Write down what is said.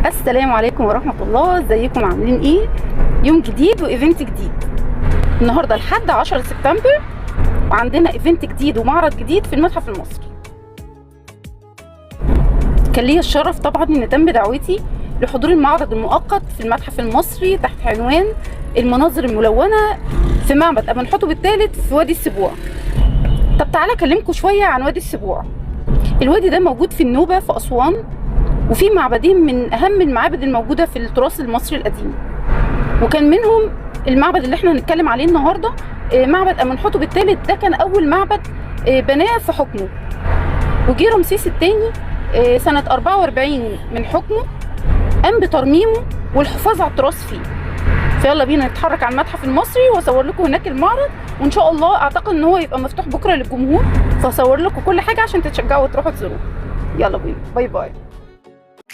السلام عليكم ورحمة الله، ازيكم عاملين ايه؟ يوم جديد و event جديد. النهارده الحد 10 سبتمبر وعندنا event جديد ومعرض جديد في المتحف المصري. كان لي الشرف طبعا ان تم دعوتي لحضور المعرض المؤقت في المتحف المصري تحت عنوان المناظر الملونة في معبد أمنحتب الثالث في وادي السبوع. طب تعالى اكلمكم شوية عن وادي السبوع. الوادي ده موجود في النوبة في أسوان، وفي معبدين من أهم المعابد الموجودة في التراث المصري القديم، وكان منهم المعبد اللي احنا هنتكلم عليه النهارده، معبد أمنحتب الثالث. ده كان أول معبد بناه في حكمه، وجه رمسيس الثاني سنة 44 من حكمه قام بترميمه والحفاظ على التراث فيه. فيلا بينا نتحرك على المتحف المصري واصور لكم هناك المعرض، وان شاء الله اعتقد ان هو يبقى مفتوح بكره للجمهور، فاصور لكم كل حاجة عشان تتشجعوا وتروحوا تزوروه. يلا بينا، bye bye.